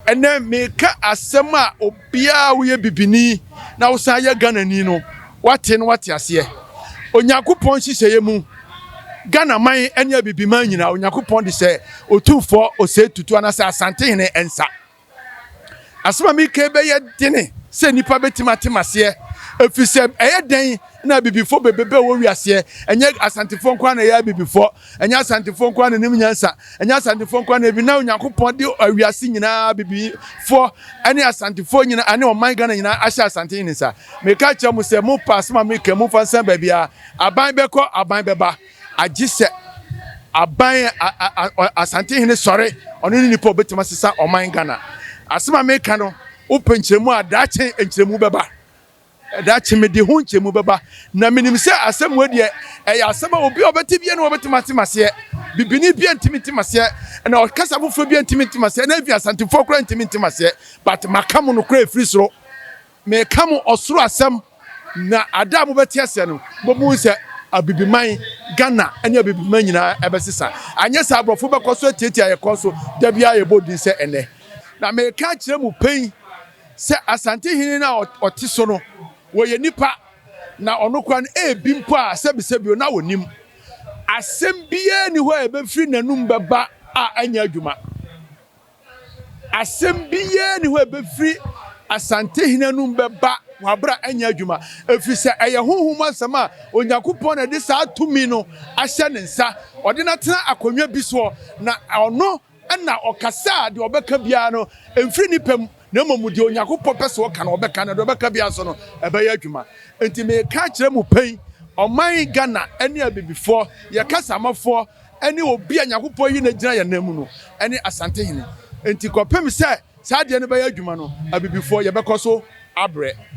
Ɛnɛ meka asɛm a obiara woyɛ bibini na wosan yɛ Ghanani no, wate no wate aseɛ. Onyankopɔn nhyehyɛeɛ mu, Ghana man ne Abibiman nyinaa, Onyankopɔn de hyɛ Otumfoɔ Osei Tutu anaasɛ Asantehene nsa. Asɛm a meka yi bɛyɛ dene sɛ nnipa bɛtumi ate maseɛ, ɛfiri sɛ ɛyɛ dɛn na abibifoɔ bebrebe wɔ wiaseɛ? Ɛnyɛ Asantefoɔ nko ara na ɛyɛ abibifoɔ, ɛnyɛ Asantefoɔ nko ara na ɛnim nyansa, ɛnyɛ Asantefoɔ nko ara na ebi na Onyankopɔn de wiase nyinaa abibifoɔ ne Asantefoɔ nyinaa ne ɔman Ghana nyinaa ahyɛ Asantehene nsa. Meka kyerɛ mo sɛ mopɛ asɛm a meka momfa nsan baabiara, aban bɛkɔ, aban bɛba, agye sɛ aban Asantehene sɔre, ɔno ne nipa a ɔbɛtumi asesa ɔman Ghana. Asɛm a meka no, wopɛ nkyerɛmu a, daakye nkyerɛmu bɛba. Daakye mede ho nkyerɛmu bɛba. Na menim sɛ asɛm wei deɛ, ɛyɛ asɛm a obi a ɔbɛte biara na ɔbɛtumi ate maseɛ. Bibini biara ntumi nte maseɛ, na ɔkasa foforɔ biara ntumi nte maseɛ, na even Asantefoɔ koraa ntumi nte maseɛ. But maka mo nokorɛ ɛfiri soro. Meka mo ɔsoro asɛm, na ada a mobɛte aseɛ no, mobɛhu sɛ Abibiman, Ghana ne Abibiman nyinaa ɛbɛsesa. Anyɛ saa aborɔfo bɛkɔ so atiatia yɛn kɔn so da biara yɛbɔ din sɛ ɛnnɛ. Na meka akyerɛ mo pɛn sɛ Asantehene no a ɔte so no, wɔyɛ nipa, na ɔno koraa no ebi mpo a sɛbisɛbi o na ɔnim. Asɛm biara nni hɔ a ɛbɛfiri n'anum bɛba a ɛnyɛ adwuma. Asɛm biara nni hɔ a ɛbɛfiri Asantehene anum bɛba wɔ abere a ɛnyɛ adwuma, ɛfiri sɛ ɛyɛ honhom asɛm a Onyankopɔn na ɛde saa tumi no ahyɛ ne nsa. Ɔde no atena akonnwa bi soɔ, na ɔno na ɔkasa a deɛ ɔbɛka biara no mfiri nipa mu, na mmom deɛ Onyankopɔn pɛ sɛ ɔka no ɔbɛka, na deɛ ɔbɛka biara nso no ɛbɛyɛ adwuma. Enti meka akyerɛ mo pɛn, ɔman Ghana ne abibifoɔ, yɛ kasamafoɔ ne obi a Nyankopɔn ayi no agyina yɛn nan mu no ne Asantehene. Enti kɔpem sɛ saa adeɛ no bɛyɛ adwuma no, abibifoɔ yɛbɛkɔ so abrɛ.